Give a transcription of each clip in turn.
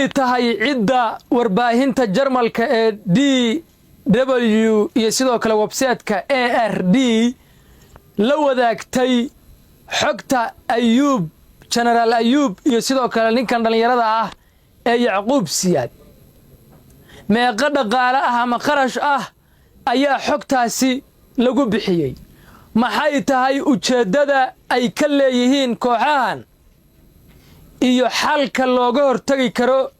Tahay cidda warbaahinta Jarmalka ee DW iyo sidoo kale website-ka ARD la wadaagtay xogta Ayuub, Genaraal Ayuub, iyo sidoo kale ninkan dhallinyarada ah ee Yacquub Siyaad? Meeqo dhaqaale ah ama qarash ah ayaa xogtaasi lagu bixiyey? Maxay tahay ujeeddada ay ka leeyihiin kooxahan iyo xalka looga hortegi karo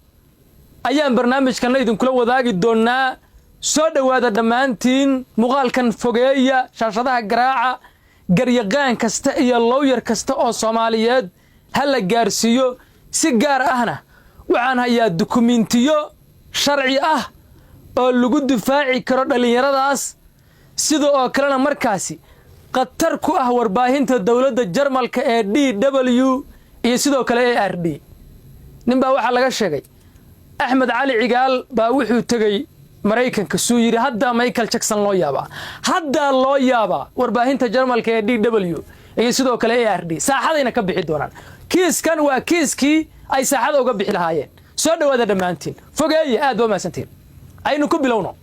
ayaan barnaamijkanna idinkula wadaagi doonnaa. Soo dhowaada dhammaantiin, muuqaalkan fogeeya, shaashadaha garaaca, garyaqaan kasta iyo lawyer kasta oo Soomaaliyeed ha la gaarsiiyo. Si gaar ahna waxaan hayaa dukumentiyo sharci ah oo lagu difaaci karo dhallinyaradaas, sida oo kalena markaasi khatar ku ah warbaahinta dowladda Jarmalka ee DW iyo sidoo kale ARD. Nin baa waxaa laga sheegay, Axmed Cali Cigaal baa wuxuu tegey Maraykanka, suu yidhi haddaa Michael Jackson loo yaabaa, haddaa loo yaabaa warbaahinta Jarmalka ee DW iyo sidoo kale ARD saaxadayna ka bixi doonaan. Kiiskan waa kiiskii ay saaxada uga bixi lahaayeen. Soo dhowaada dhammaantiin, fogeeye, aad baa mahadsantiin. Aynu ku bilowno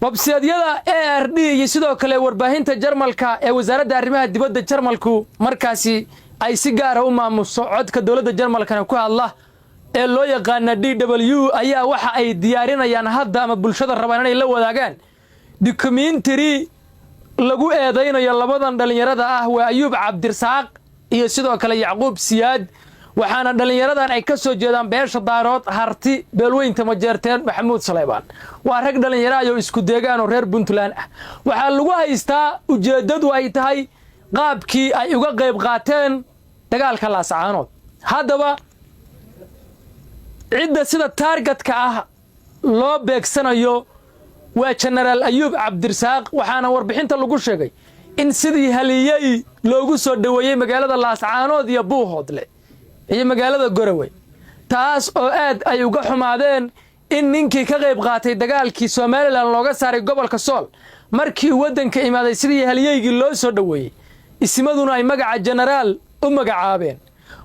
website-yada ARD iyo sidoo kale warbaahinta Jarmalka ee wasaaradda arrimaha dibadda Jarmalku markaasi ay si gaara u maamuso, codka dowladda Jarmalkana ku hadla, ee loo yaqaana DW, ayaa waxa ay diyaarinayaan hadda ama bulshada rabaan inay la wadaagaan documentary lagu eedaynayo labadan dhallinyarada ah, waa Ayuub Cabdirasaaq iyo sidoo kale Yacquub Siyaad. Waxaana dhallinyaradan ay ka soo jeedaan beesha Daarood Harti, beelweynta Majeerteen, Maxamuud Saleybaan. Waa rag dhallinyaro ayoo isku deegaan oo reer Puntland ah. Waxaa lagu haystaa ujeeddadu ay tahay qaabkii ay uga qayb qaateen dagaalka Laascaanood. Haddaba cidda sida target-ka ah loo beegsanayo waa Jenaraal Ayuub Cabdirasaaq. Waxaana warbixinta lagu sheegay in sidii haliyey loogu soo dhoweeyey magaalada Laascaanood iyo Buuhoodle iyo magaalada Garowe, taas oo aad ay uga xumaadeen in ninkii ka qayb qaatay dagaalkii Somaliland looga saaray gobolka Sool, markii uu waddanka imaaday sidii haliyeygii loo soo dhoweeyey, ismaduna ay magaca jenaraal u magacaabeen.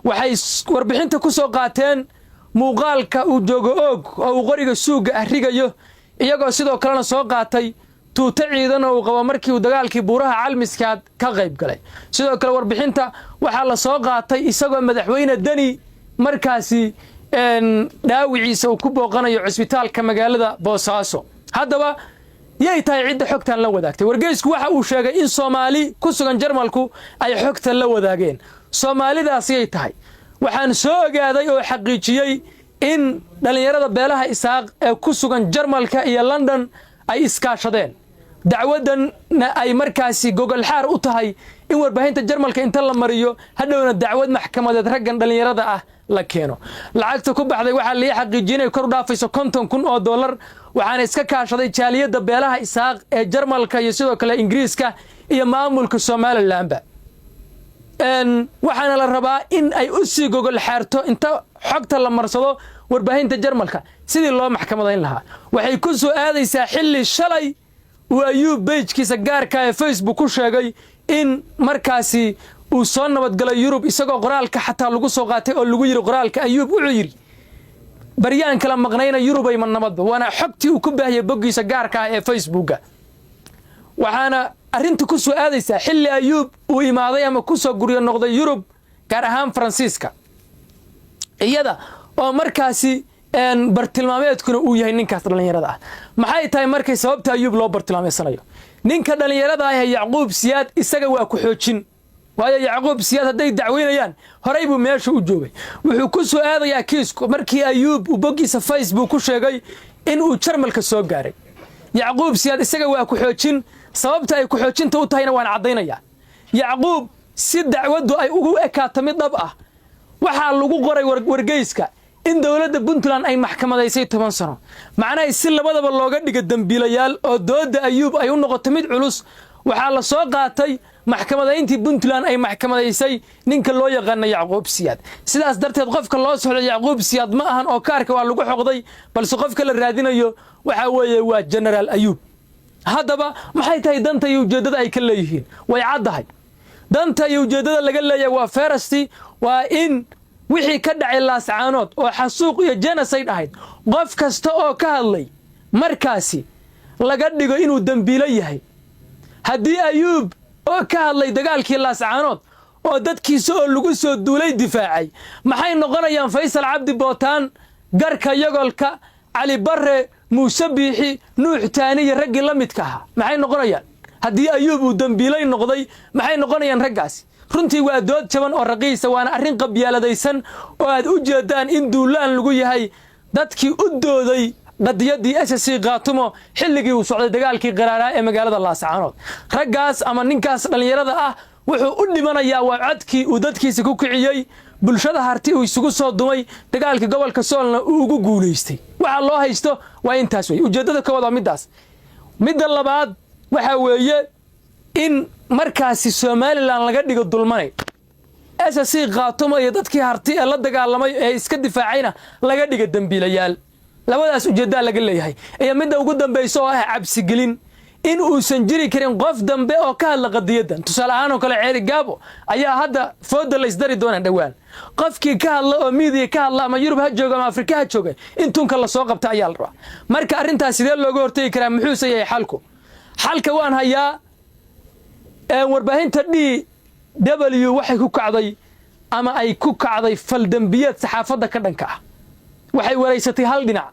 Waxay warbixinta ku soo qaateen muuqaalka uu joogo Oog oo uu qoriga suugga ah rigayo, iyagoo sidoo kalena soo qaatay tuuto ciidan oo uu qabo markii uu dagaalkii buuraha Calmiskaad ka qayb galay. Sidoo kale warbixinta waxaa la soo qaatay isagoo Madaxweyne Deni markaasi dhaawiciisa uu ku booqanayo cusbitaalka magaalada Boosaaso. Haddaba yay tahay cidda xogtan la wadaagtay? Wargeysku waxa uu sheegay in Soomaali ku sugan Jarmalku ay xogtan la wadaageen. Soomaalidaas yay tahay? Waxaan soo ogaaday oo xaqiijiyey in dhallinyarada beelaha Isaaq ee ku sugan Jarmalka iyo London ay iskaashadeen, dacwaddanna ay markaasi gogolxaar u tahay in warbaahinta Jarmalka inta la mariyo hadhowna dacwad maxkamadeed raggan dhallinyarada ah la keeno. Lacagta ku baxday waxaa lii xaqiijiyey inay kor u dhaafayso $50,000. Waxaana iska kaashaday jaaliyadda beelaha Isaaq ee Jarmalka iyo sidoo kale Ingiriiska iyo maamulka Somalilandba. Waxaana la rabaa in ay u sii gogol xaarto inta xogta la marsado warbaahinta Jarmalka sidii loo maxkamadayn lahaa. Waxay ku soo aadaysaa xilli shalay uu Ayuub page-kiisa gaarka ee Facebook ku sheegay in markaasi uu soo nabadgalay Yurub, isagoo qoraalka xataa lagu soo qaatay oo lagu yidhi qoraalka Ayuub wuxuu yidhi: "Baryaan kala maqnayna, Yurubay ma nabadba?" Waana xogtii uu ku baahiyey boggiisa gaarka ah ee Facebooka. Waxaana arrinta ku soo aadaysaa xilli Ayuub uu imaaday ama ku soo guryo noqday Yurub, gaar ahaan Faransiiska, iyada oo markaasi bartilmaameedkuna uu yahay ninkaas dhallinyarada ah. Maxay tahay markay sababta Ayuub loo bartilmaameedsanayo? Ninka dhallinyarada ah ee Yacquub Siyaad isaga waa ku xoojin, waayo Yacquub Siyaad hadday dacweynayaan horay buu meesha u joogay. Wuxuu ku soo aadayaa kiisku markii Ayuub uu boggiisa Facebook ku sheegay in uu Jarmalka soo gaaray. Yacquub Siyaad isaga waa ku xoojin. Sababta ay ku xoojinta u tahayna waan caddaynayaa. Yacquub, si dacwaddu ay ugu ekaato mid dhab ah, waxaa lagu qoray wargeyska in dowladda Puntland ay maxkamadaysay 10 sano, macnaha si labadaba looga dhiga dembiilayaal oo doodda Ayuub ay u noqoto mid culus. Waxaa la soo qaatay maxkamadayntii Puntland ay maxkamadaysay ninka loo yaqaana Yacquub Siyaad. Sidaas darteed qofka loo socdo Yacquub Siyaad ma ahan, oo kaarka waa lagu xoqday, balse qofka la raadinayo waxaa weeye waa Genaraal Ayuub. Haddaba maxay tahay danta iyo ujeeddada ay ka leeyihiin? Way caddahay danta iyo ujeeddada laga leeyahay. Waa first, waa in Wixii ka dhacay Laascaanood oo xasuuq iyo genocide ahayd, qof kasta oo ka hadlay markaasi laga dhigo inuu dembiilo yahay. Haddii Ayuub oo ka hadlay dagaalkii Laascaanood oo dadkiisa oo lagu soo duulay difaacay, maxay noqonayaan Faysal Cabdi Bootaan, Garka Yogolka, Cali Barre, Muuse Biixi, Nuux Taani iyo raggii la midka ahaa? Maxay noqonayaan haddii Ayuub uu dembiilay noqday? Maxay noqonayaan raggaasi? Runtii waa dood jaban oo raqiisa, waana arrin qabyaaladaysan oo aad u jeedaan in duulaan lagu yahay dadkii u dooday qadiyaddii SSC Khaatumo xilligii uu socday dagaalkii qaraaraa ee magaalada Laascaanood. Raggaas ama ninkaas dhallinyarada ah wuxuu u dhimanayaa waa codkii uu dadkiisa ku kiciyey, bulshada Harti uu isugu soo dumay, dagaalkii gobolka Soolna uu ugu guulaystay. Waxa loo haysto waa intaas wey. Ujeeddada koowaad waa middaas. Midda labaad waxaa weeye in markaasi Somaliland laga dhigo dulmanay, SSC Khaatumo iyo dadkii Harti ee la dagaalamay ee iska difaacayna laga dhiga dembiilayaal. Labadaas ujeeddaa laga leeyahay. Iyo midda ugu dambaysa oo ah cabsigelin in uusan jiri karin qof dambe oo ka hadla qadiyaddan. Tusaale ahaan oo kale, Ceeri Gaabo ayaa hadda fooda laysdari doonaa dhowaan. Qofkii ka hadla oo miidiya ka hadla, ama Yurub ha jooga ama Afrika ha jooga, in tunka lasoo qabta ayaa la rabaa. Marka arrintaas sidee looga hortegi karaa? Muxuuse yahay xalku? Xalka waan hayaa. Warbaahinta DW waxay ku kacday ama ay ku kacday faldembiyeed saxaafadda ka dhanka ah. Waxay waraysatay hal dhinac,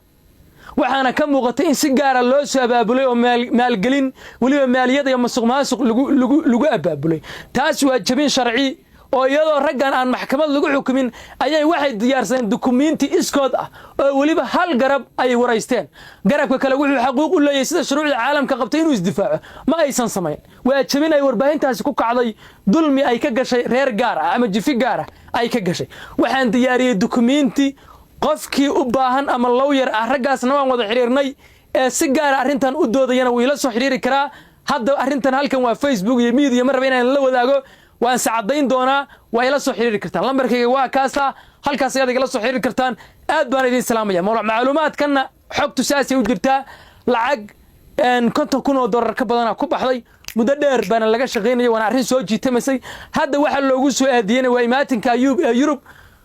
waxaana ka muuqatay in si gaara loo soo abaabulay oo maalgelin, weliba maaliyad iyo masuq maasuq lagu abaabulay. Taas waa jabin sharci, oo iyadoo raggan aan maxkamad lagu xukumin ayay waxay diyaarsadeen dukumiinti iskood ah oo weliba hal garab ay waraysteen. Garabka kale wuxuu xaquuq u leeyahay, sida shuruucda caalamka qabtay, inuu isdifaaco. Ma aysan samayn. Waa jabin ay warbaahintaasi ku kacday, dulmi ay ka gashay reer gaar ah ama jifi gaar ah ay ka gashay. Waxaan diyaariyey dukumiinti. Qofkii u baahan ama lawyer ah, raggaasna waan wada xidhiirnay, ee si gaara arrintan u doodayana wuu ila soo xidhiiri karaa. Hadda arrintan halkan waa Facebook iyo media, ma raba inaan la wadaago. Waan sacadayn doonaa. Waa ila soo xidhiiri kartaan, lambarkayga waa kaasa, halkaas ayaad igala soo xidhiiri kartaan. Aad baan idiin salaamaya. Macluumaadkanna xogtu saasay u jirtaa. Lacag $50,000 ka badana ku baxday, muddo dheer baana laga shaqaynaya, waana arrin soo jiitamaysay. Hadda waxa loogu soo aadiyeyna waa imaatinka Ayuub ee Yurub.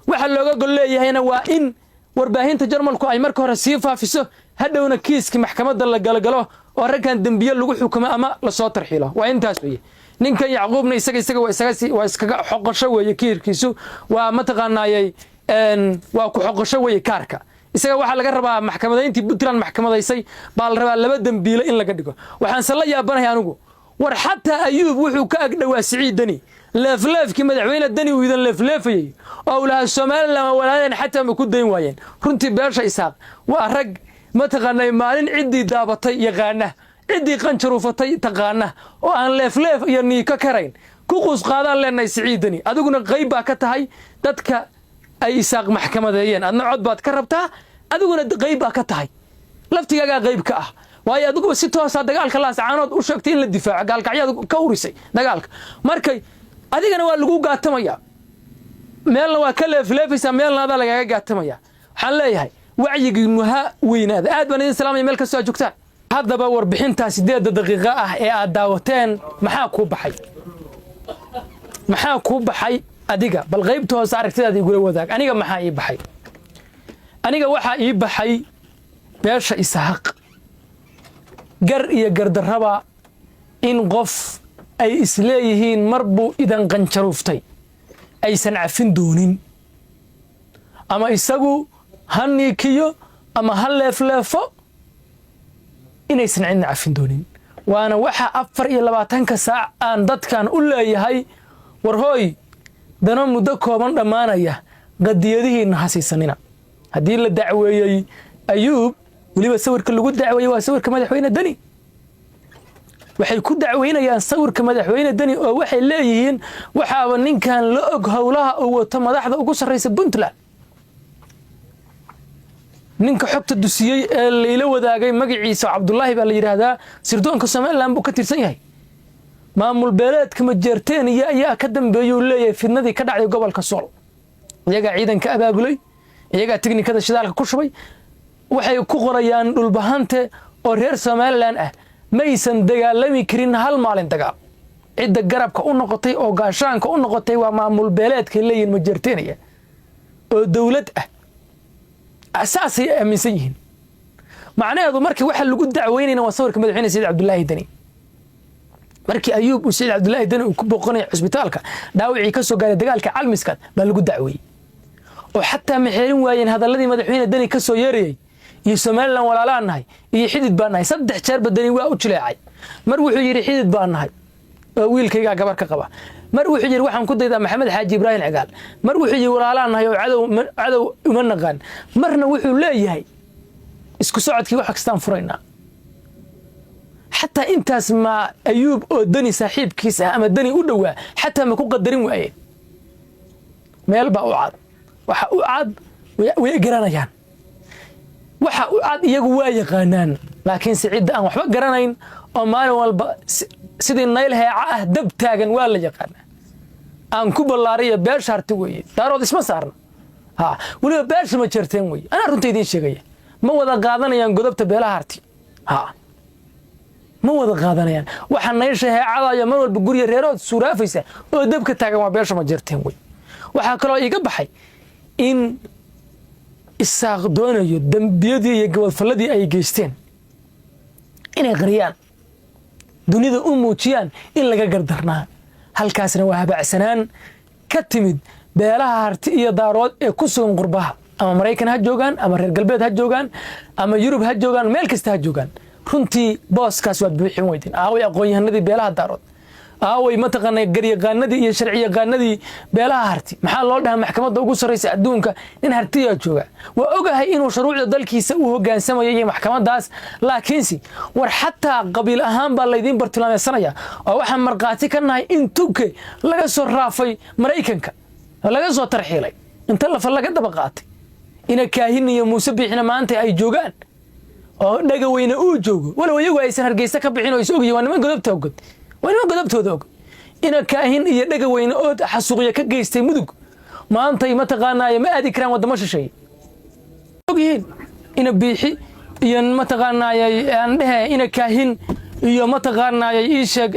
Waxa looga gol leeyahayna waa in warbaahinta Jarmalku ay marka hore sii faafiso, hadhowna kiiskii maxkamadda la galagalo oo raggan dembiye lagu xukumo ama lasoo tarxiilo. Waa intaas weeye. Ninkan Yacquubna isaga waa iskaga xoqosho weeye. Kiirkiisu waa mataqaanaayey, waa ku xoqosho weeye kaarka. Isaga waxaa laga rabaa maxkamadayntii Puntland maxkamadaysay baa la rabaa laba dembiile in laga dhigo. Waxaanse la yaabanahay anigu, war xataa Ayuub wuxuu ka agdhowaa Siciid Deni. Leefleefkii madaxweyne Deni uu idan leefleefayey oo uu lahaa Somaliland waa walaaleen, xataa ma ku dayn waayeen. Runtii beesha Isaaq waa rag mataqaanay maalin ciddii daabatay yaqaana, ciddii qanjaruufatay taqaana, oo aan leefleef iyo niiko karayn. Ku quus qaadaan leenahay Siciid Deni, adiguna qayb baa ka tahay dadka ay Isaaq maxkamadeeyeen. Adna cod baad ka rabtaa, adiguna qayb baa ka tahay, laftigaagaa qayb ka ah, waayo adiguba si toosaa dagaalka Laascaanood u sheegtay in la difaaco, gaalkacyaad ka urisay dagaalka. Markay adigana waa lagu gaatamaya, meelna waa ka leefleefaysaa, meelna adaa lagaaga gaatamaya. Waxaan leeyahay wacyigiinu ha weynaada. Aad baan idin salaamaya meel kastoo aad joogtaan. Haddaba warbixintaa 8-da daqiiqo ah ee aad daawateen, maxaa kuu baxay? Maxaa kuu baxay adiga? Bal qaybta hoose aragtidaada igula wadaag. Aniga maxaa ii baxay? Aniga waxaa ii baxay beesha Isaaq gar iyo gardarraba in qof ay isleeyihiin mar buu idan qanjaruuftay aysan cafin doonin, ama isagu ha niikiyo ama ha leefleefo, inaysan cidna cafin doonin. Waana waxa 24-ka saac aan dadkan u leeyahay: war hooy, dano muddo kooban dhammaanaya qadiyadihiinna ha siisanina. Haddii la dacweeyey Ayuub, weliba sawirka lagu dacweeyey waa sawirka madaxweyne Deni. Waxay ku dacweynayaan sawirka madaxweyne Deni oo waxay leeyihiin waxaaba ninkan la og howlaha uu wato madaxda ugu sarraysa Puntland. Ninka xogta dusiyey ee layla wadaagay magaciisa Cabdulaahi baa la yidhaahdaa, sirdoonka Somaliland buu ka tirsan yahay. Maamul beeleedka Majeerteeniya ayaa ka dambeeyey uu leeyahay fidnadii ka dhacday gobolka Sool. Iyagaa ciidanka abaabulay, iyagaa tiknikada shidaalka ku shubay. Waxay ku qorayaan Dhulbahante oo reer Somaliland ah maysan dagaalami karin hal maalin dagaal. Cidda garabka u noqotay oo gaashaanka u noqotay waa maamul beeleedkay leeyihin Majeerteeniya. Oo dowlad ah saasay aaminsan yihiin. Macnaheedu markii waxa lagu dacweynayna waa sawirka madaxweyne Saciid Cabdulaahi Deni. Markii Ayuub uu Saciid Cabdulaahi Deni uu ku booqanaya cusbitaalka, dhaawacii ka soo gaaray dagaalka Calmiskaad baa lagu dacweeyey, oo xataa ma xeerin waayeen hadalladii madaxweyne Deni ka soo yeerayey iyo Somaliland walaalaan nahay iyo xidid baan nahay. Saddex jeerba Deni waa u jileecay. Mar wuxuu yidhi xidid baan nahay oo wiilkaygaa gabar ka qaba. Mar wuxuu yidhi waxaan ku daydaa Maxamed Xaaji Ibraahim Cigaal. Mar wuxuu yidhi walaalaan nahay oo cadow uma naqaan. Marna wuxuu leeyahay isku socodkii wax kastaan furaynaa. Xataa intaas ma Ayuub oo Deni saaxiibkiis ah ama Deni u dhowaa xataa ma ku qadarin waayeen? Meel baa u cad. Waxa u cad way garanayaan, waxa u cad iyagu waa yaqaanaan, laakiinse cidda aan waxba garanayn oo maalin walba sidii nayl heeca ah dab taagan waa la yaqaanaa. Aan ku ballaariyo, beesha Harti weeye. Daarood isma saarna. Ha, weliba beesha ma jerteen weye. Anaa runta idiin sheegaya, ma wada qaadanayaan godobta beelaha Harti. Ha, ma wada qaadanayaan. Waxa naysha heecadayo mar walba gurya reerood suuraafaysa oo dabka taagan waa beesha ma jerteen wey. Waxaa kaloo iiga baxay in Isaaq doonayo dembiyadii iyo gabadfalladii ay geysteen inay qariyaan, dunida u muujiyaan in laga gardarnaa. Halkaasna waa habacsanaan ka timid beelaha Harti iyo Daarood ee ku sugan qurbaha, ama Maraykan ha joogaan, ama reer galbeed ha joogaan, ama Yurub ha joogaan, meel kasta ha joogaan. Runtii booskaas waad buuxin weydeen. Aaway aqoon-yahanadii beelaha Daarood? Aaway mataqaanay garyaqaanadii iyo sharciyaqaanadii beelaha Harti? Maxaa loo dhahaa maxkamadda ugu sarraysa adduunka nin Hartiyaa jooga? Waa ogahay inuu shuruucda dalkiisa u hogaansamayo iyo maxkamaddaas, laakiinse war xataa qabiil ahaan baa laydiin bartilmaameysanaya, oo waxaan markhaati ka nahay in Tuke laga soo raafay Maraykanka oo laga soo tarxiilay, inta lafa laga daba qaatay, ina Kaahin iyo Muuse Biixina maanta ay joogaan oo Dhagaweyne uu joogo, walow iyagu aysan Hargeysa ka bixin oo is ogyihin. Waa niman godobta ogod, waa niman godobtooda og. Ina Kaahin iyo Dhagaweyne oo xasuuqya ka geystay Mudug maantay mataqaanaaye ma aadi karaan waddamo shisheeye, ogyihiin. Ina Biixi iyo mataqaanaaye aan dhehe ina Kaahin iyo mataqaanaaye ii sheeg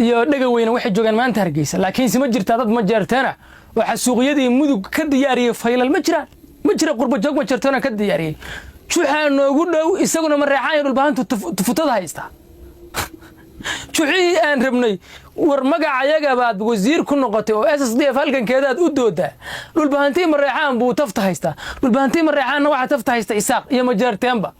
iyo Dhagaweyne waxay joogaan maanta Hargeysa, laakiinse ma jirtaa dad Majeerteena oo xasuuqyadii Mudug ka diyaariyey faylal? Ma jiraan, ma jira qurba joog Majeerteena ka diyaariyey. Juxaa noogu dhow, isaguna Mareexaan iyo Dhulbahantu tufutada haystaa. Juxihii aan rabnay, war magacayaga baad wasiir ku noqotay oo SSDF halgankeedaad u doodaa. Dhulbahantii Mareexaan buu tafta haystaa. Dhulbahantii Mareexaanna waxaa tafta haysta Isaaq iyo Majeerteenba.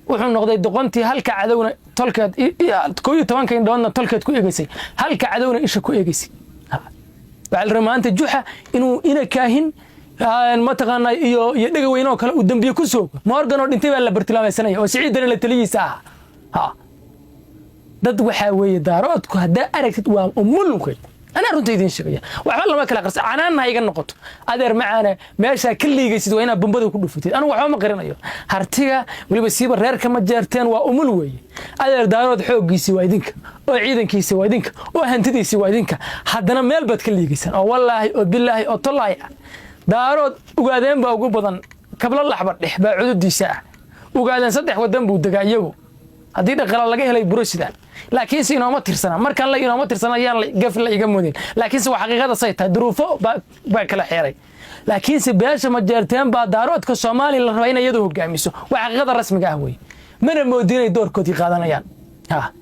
Wuxuu noqday doqontii halka cadowna tolkeed, 11-ka indhoodna tolkeed ku eegeysay, halka cadowna isha ku eegeysay. Waxaa la rabaa maanta Juxa inuu ina Kaahin mataqaanaa iyo Dhegaweyne oo kale uu dembiye ku soogo. Morgan oo dhintay baa la bartilmaameysanaya oo Siciidana la taliyiisa ahaa. Ha, dad waxaa weeye Daaroodku haddaa aragtid waa umulkay. Anaa runta idiin sheegaya, waxba lama kala qarsa. Canaanna ha iga noqoto, adeer macaane. Meeshaa ka liigaysid waa inaad bombada ku dhufatid. Anigu waxba ma qarinayo. Hartiga, weliba siiba reerka ma jeerteen, waa umul weeye. Adeer, Daarood xooggiisii waa idinka, oo ciidankiisi waa idinka, oo hantidiisii waa idinka. Haddana meel baad ka liigaysaan oo wallaahi oo bilaahi oo tollaahi ah. Daarood Ugaadeen baa ugu badan, kablo laxba dhex baa cududiisa ah. Ugaadeen saddex wadan buu degaa iyagu haddii dhaqala laga helay burosidaan, laakiinse inooma tirsana. Markaan la inooma tirsana yaan gaf la iga mudin, laakiinse waa xaqiiqada say tahay. Duruufo baa kala xeeray, laakiinse beesha Majeerteen baa Daaroodka Soomaaliya la rabaa inay iyadu hogaamiso. Waa xaqiiqada rasmiga ah wey. Mana moodi inay doorkoodii qaadanayaan. Ha,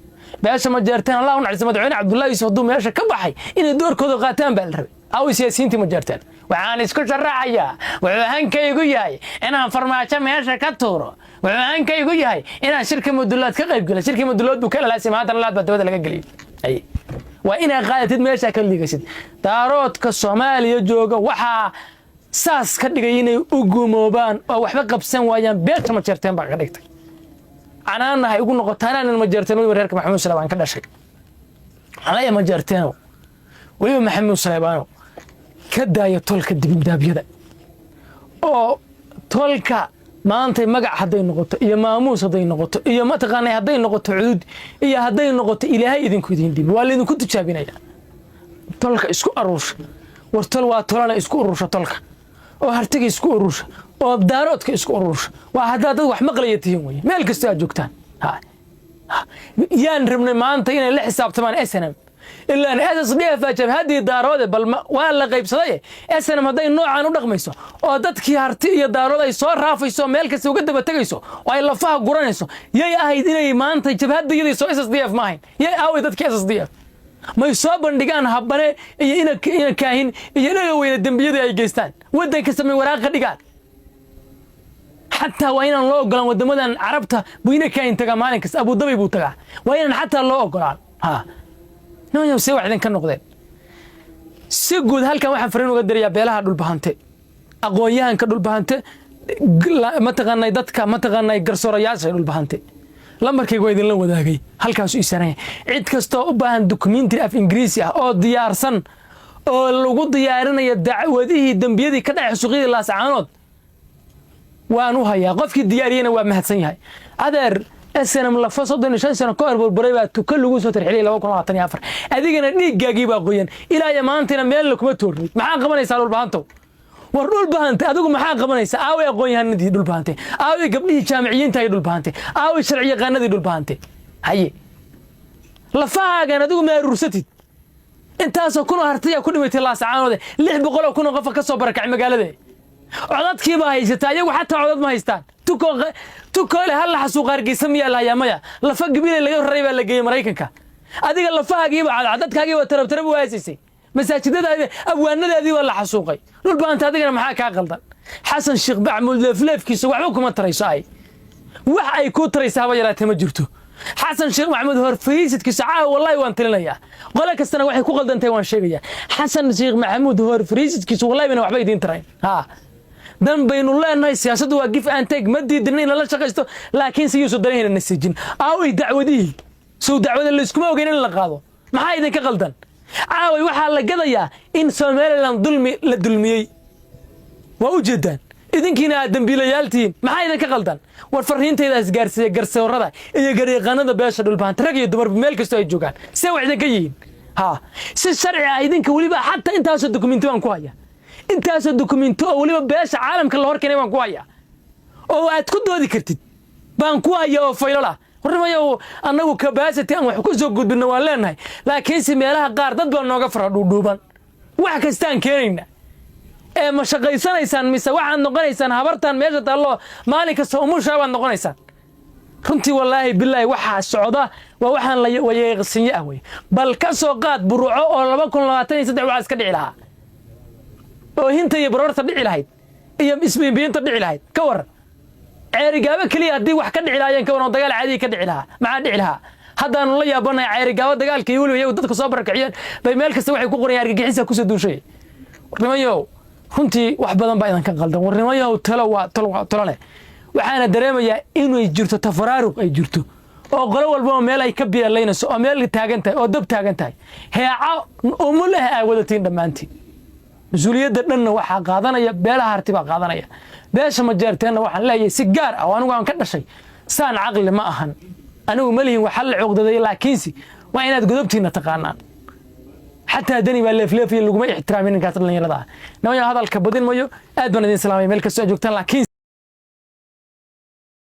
beesha Majeerteen, Allah u naxariista madaxweyne Cabdullahi Yuusuf hadduu meesha ka baxay, inay doorkooda qaataan baa la rabay. Aaway siyaasiyiintii Majeerteen? Waxaan isku sharaxayaa, wuxuu hankaygu yahay inaan Farmaajo meesha ka tuuro, wuxuu hankaygu yahay inaan shirka Mudulaad ka qayb galo. Shirkii Mudulaad buu ka lalaasay, maantana laad baa dabada laga geliyay. Waa inaad qaadatid meeshaa ka liigasid. Daaroodka Soomaaliya jooga waxaa saas ka dhigay inay u gumoobaan oo waxba qabsan waayaan beesha Majeerteen baa ka dhigtay. Canaanna hay ugu noqoto. Anaanan Majeerteen, weliba reerka Maxamuud Saleebaan ka dhashay, waxaan leeyahay Majeerteenow, weliba Maxamuud Saleebaanow, ka daaya tolka dibindaabyada oo tolka maantay magac hadday noqoto iyo maamuus hadday noqoto iyo mataqaanay hadday noqoto cudud iyo hadday noqoto ilaahay idinku idin dhibi, waa laydinku tijaabinaya. Tolka isku aruursha. War tol waa tolana, isku urursha tolka oo Hartiga isku urursha oo Daaroodka isku urursha. Waa haddaad dad wax maqlaya tihiin weye, meel kastoo aad joogtaan. Yaan rabnay maanta inay la xisaabtamaan SNM? Ilaan SSDF a jabhaddii Daaroode, bal waa la qaybsadaye. SNM hadday noocaan u dhaqmayso oo dadkii Harti iyo Daarood ay soo raafayso, meel kasta uga daba tegayso oo ay lafaha guranayso, yay ahayd inay maanta jabhadda soo SSDF ma ahayn? Yay aaway dadkii SSDF? May soo bandhigaan Habane iyo ina Kaahin iyo Dhaga Weyne dembiyadii ay geystaan? Waddan kasta may waraaq ka dhigaan? Xataa waa inaan loo ogolaan waddamadan Carabta buu ina Kaahin tagaa maalin kasta, Abudabay buu tagaa. Waa inaan xataa loo ogolaan. Ha nimanyow, see wax idinka noqdeen? Si guud halkan waxaan fariin uga dirayaa beelaha Dhulbahante, aqoon-yahanka Dhulbahante, mataqaanay dadka, mataqaanay garsoorayaasha Dhulbahante. Lambarkayga waa idinla wadaagay, halkaasu isanaya. Cid kastoo u baahan dukumentary af Ingiriisi ah oo diyaarsan oo lagu diyaarinayo dacwadihii dembiyadii ka dhacay suuqyadii Laascaanood, waan u hayaa. Qofkii diyaariyena waa mahadsan yahay. Adeer, SNM lafa 35 sano ka hor burburay baa tuka lagu soo tarxiliyay 2024. Adigana dhiiggaagii baa qoyan ilaa iyo maantana meelna kuma toornid. Maxaa qabanaysaa, Dhulbahantow? War Dhulbahante, adigu maxaa qabanaysaa? Aaway aqoon-yahanadii Dhulbahante? Aaway gabdhihii jaamiciyiinta ay Dhulbahante? Aaway sharci yaqaanadii Dhulbahante? Haye, lafahaagan adigu ma aruursatid? Intaasoo kunoo Hartiyaa ku dhimatay Laasacaanoode, 600 kunoo qofa ka soo barakacay magaalada. Codadkiibaa haysataa, iyagu xataa codad ma haystaan. Tuko tukoole hal la xasuuqa Hargeysa miyaa la hayaa? Maya. Lafa Gabiley laga raray baa la geeyey Maraykanka. Adiga lafahaagiiba cadcad, dadkaagiiba tarabtarab u aasaysay, masaajidadaadi, abwaanadaadii baa la xasuuqay. Dhulbaanta, adigana maxaa kaa qaldan? Xasan Sheekh Maxamuud leefleefkiisa waxba kuma tarayso. Ay wax ay kuu taraysa haba yaraatee ma jirto. Xasan Sheekh Maxamuud horfariisidkiisa caawa wallahi waan talinayaa, qole kastana waxay ku qaldantahay waan sheegayaa. Xasan Sheekh Maxamuud horfariisidkiisa wallahi bayna waxba idiin tarayn. Ha dan baynu leenahay, siyaasaddu waa give and take. Ma diidin in lala shaqaysto, laakiin si yuusan danahayna nasijin. Aaway dacwadihii? Sow dacwada layskuma ogeyn in la qaado? Maxaa idinka qaldan? Caaway waxaa la gadayaa in Somaliland dulmi la dulmiyey. Waa u jeedaan, idinkiina aad dembiilayaal tihiin. Maxaa idinka qaldan? War fariintayda isgaarsiiya garsoorada iyo garyaqaanada beesha Dhulbaanta, rag iyo dumarba, meel kastoo ay joogaan. See wax idinka yihiin? Ha si sharci ah idinka weliba xataa intaasoo dukumenti baan ku haya, intaasoo dukumenti oo weliba beesha caalamka la hor keenay baan ku haya oo aad ku doodi kartid baan ku haya oo faylal ah. Warnimayo, annagu capacity aan wax ku soo gudbinno waan leenahay, laakiinse meelaha qaar dad baa nooga fara dhuudhuuban. Wax kastaan keenayna ee ma shaqaysanaysaan mise waxaad noqonaysaan habartan meesha taalloo maalin kasta umushaa baad noqonaysaan? Runtii, wallaahi bilaahi, waxaa socda waa waxaan la wayeeqsinyo ah wey. Bal ka soo qaad Buruco oo 2023 waxaa iska dhici lahaa, oo hinta iyo baroorta dhici lahayd iyo isbiinbiinta dhici lahayd, ka waran? Ceerigaabo keliya haddii wax ka dhici lahaayeen, ka waran? Oo dagaal caadiga ka dhici lahaa, maxaa dhici lahaa? Haddaanu la yaabanahay Ceerigaabo dagaalka iyo weliba iyagu dadka soo barakiciyeen bay meel kasta waxay ku qorayaan argagixisa kusoo duushay. Warnimayow, runtii wax badan baa idinka qaldan. Warnimayow, talo waa talo, waa talo leh. Waxaana dareemayaa inay jirto tafaraaruq ay jirto oo qolo walbaba meel ay ka biyeelaynayso oo meel taagan tahay oo dab taagan tahay, heeco umul ah aa wadatiin dhammaantiin. Mas-uuliyadda dhanna waxaa qaadanaya beelaha Harti baa qaadanaya. Beesha Majeerteenna waxaan leeyahay si gaar ah oo anigu aan ka dhashay, saan caqli ma ahan. Anigu ma lihin waxa la cuqdaday, laakiinse waa inaad godobtiinna taqaanaan. Xataa Deni baa leefleefaya, laguma ixtiraamin ninkaas dhallinyarada ah. Nimaya, hadalka badin mayo. Aad baan idin salaamay meel kastoo aad joogtaan, laakiin